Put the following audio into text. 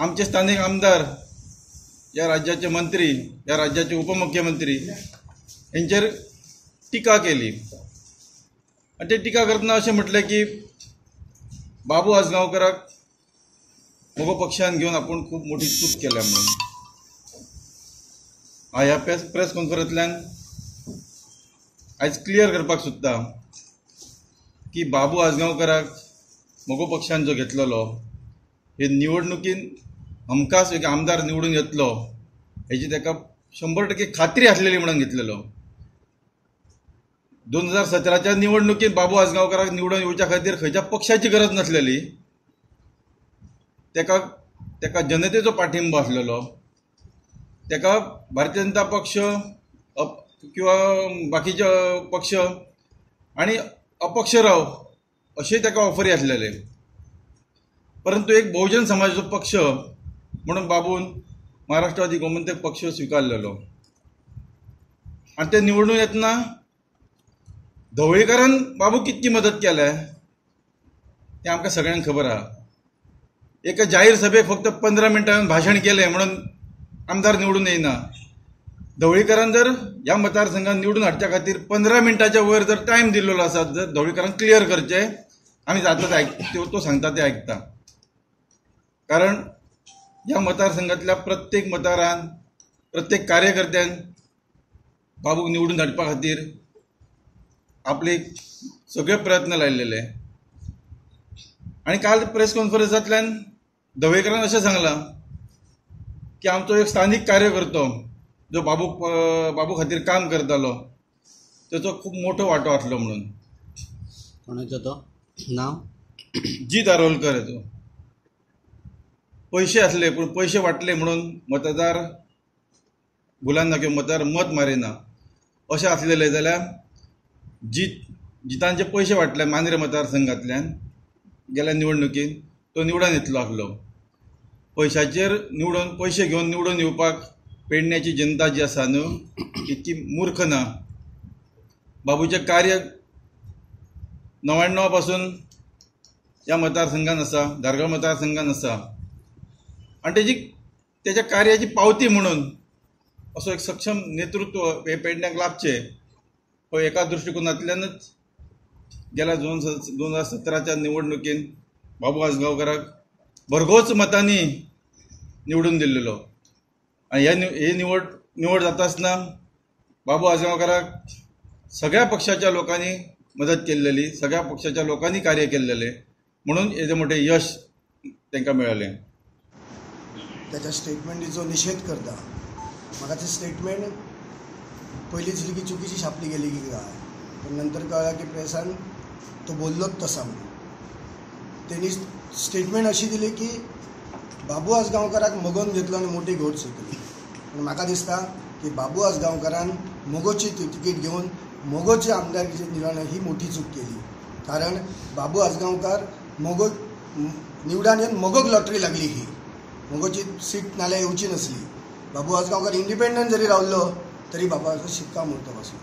आमचे स्थानीक आमदार, ह्या राज्याचे मंत्री, ह्या राज्याचे उपमुख्यमंत्री हेंचेर टिका केली आनी ते टिका करतना अशें म्हटलें की बाबू आजगांवकाराक मगो पक्षान घेवन आपूण खूब मोठी चूक केल्या म्हणून. हांव ह्या प्रेस कॉन्फरन्सांतल्यान आयज क्लियर करपाक सोदता की बाबू आजगांवकाराक मगो पक्षान जो घेतलेलो हे निवडणुकीन हमखास एक आमदार निवडून येतलो हेची ताका 100% खात्री आसलेली म्हणून घेतलेलो. 2017च्या निवडणुकीत बाबू आजगांवकाराक निवडून येवच्या खातीर खंयच्या पक्षाची गरज नासलेली. ताका ताका जनतेचो पाठिंबो आसलेलो. ताका भारतीय जनता पक्ष किंवा बाकीचे पक्ष आनी अपक्ष राव अशें ताका ऑफरी आसलेले. परंतु एक बहुजन समाजाचो पक्ष म्हणून बाबून महाराष्ट्रवादी गोमंतक पक्ष स्विकारलेलो आनी ते निवडून येतना ढवळीकारान बाबू कितकी मदत केल्या तें आमकां सगळ्यांक खबर आहा. एका जाहीर सभेक फक्त 15 मिनटां भाशण केलें म्हणून आमदार निवडून येयना. ढवळीकारान जर ह्या मतदारसंघात निवडून हाडच्या खातीर 15 मिनटाच्या वयर जर टायम दिल्लो आसा जर ढवळीकारान क्लियर करचें आमी जाता तो सांगता तें आयकता. कारण ह्या मतदारसंघातल्या प्रत्येक मतदारान, प्रत्येक कार्यकर्त्यान बाबूक निवडून हाडपा खातीर आपले सगळे प्रयत्न लायलेले. आनी काल प्रेस कॉन्फरन्सांतल्यान ढवळीकारान अशें सांगलां की आमचो एक स्थानीक कार्यकर्तो जो बाबू खातीर काम करतालो ताचो खूब मोठो वांटो आसलो म्हणून. कोणाचो तो नांव? जीत आरोलकर. हेचो पयशे आसले पूण पयशे वांटले म्हणून मतदार भुलाना किंवा मतदार मत मारिना अशें आसलेलें जाल्यार जितांचे पयशे वांटले मांद्रे मतदारसंघांतल्यान गेल्या निवडणुकीन तो निवडून येतलो आसलो. पयशाचेर निवडून पयशे घेवन निवडून येवपाक पेडण्याची जनता जी आसा न्हू इतकी मूर्ख ना. बाबूचें कार्य 99 पासून ह्या मतदारसंघान आसा, धारगळ मतदारसंघान आसा आनी तेच्या कार्याची पावती म्हणून असो एक सक्षम नेतृत्व हे पेडण्याक लाभचें हो एका दृश्टिकोनांतल्यानच गेल्या 2017च्या निवडणुकीन बाबू आजगांवकाराक भरघोस मतांनी निवडून दिल्लेलो. आनी ही निवड जाता आसतना बाबू आजगांवकाराक सगळ्या पक्षाच्या लोकांनी मदत केल्लेली, सगळ्या पक्षाच्या लोकांनी कार्य केल्लेलें म्हणून येदें मोठें यश तांकां मेळ्ळें. त्याच्या स्टेटमेंटीचो निशेध करता. म्हाका ते स्टेटमेंट पयलीं दिसली की चुकीची छापली गेली की काय, पण नंतर कळलं की प्रेसान तो बोललोच तसा म्हणून. त्यांनी स्टेटमेंट अशी दिली की बाबू आजगांवकाराक मगोन घेतलो आनी मोठी घोट चुकली. पूण म्हाका दिसता की बाबू आजगांवकारान मगोची तिकीट घेवन मगोची आमदारकीची निवडण ही मोठी चूक केली. कारण बाबू आजगांवकार मगो निवडान येवन मगोक लॉटरी लागली. ही मगोची सीट नाल्यार येवची नसली. बाबू आजगांवकार इंडिपेंडंट जरी रावलो तरी बाबाचो शिक्का मोडतो बसलो.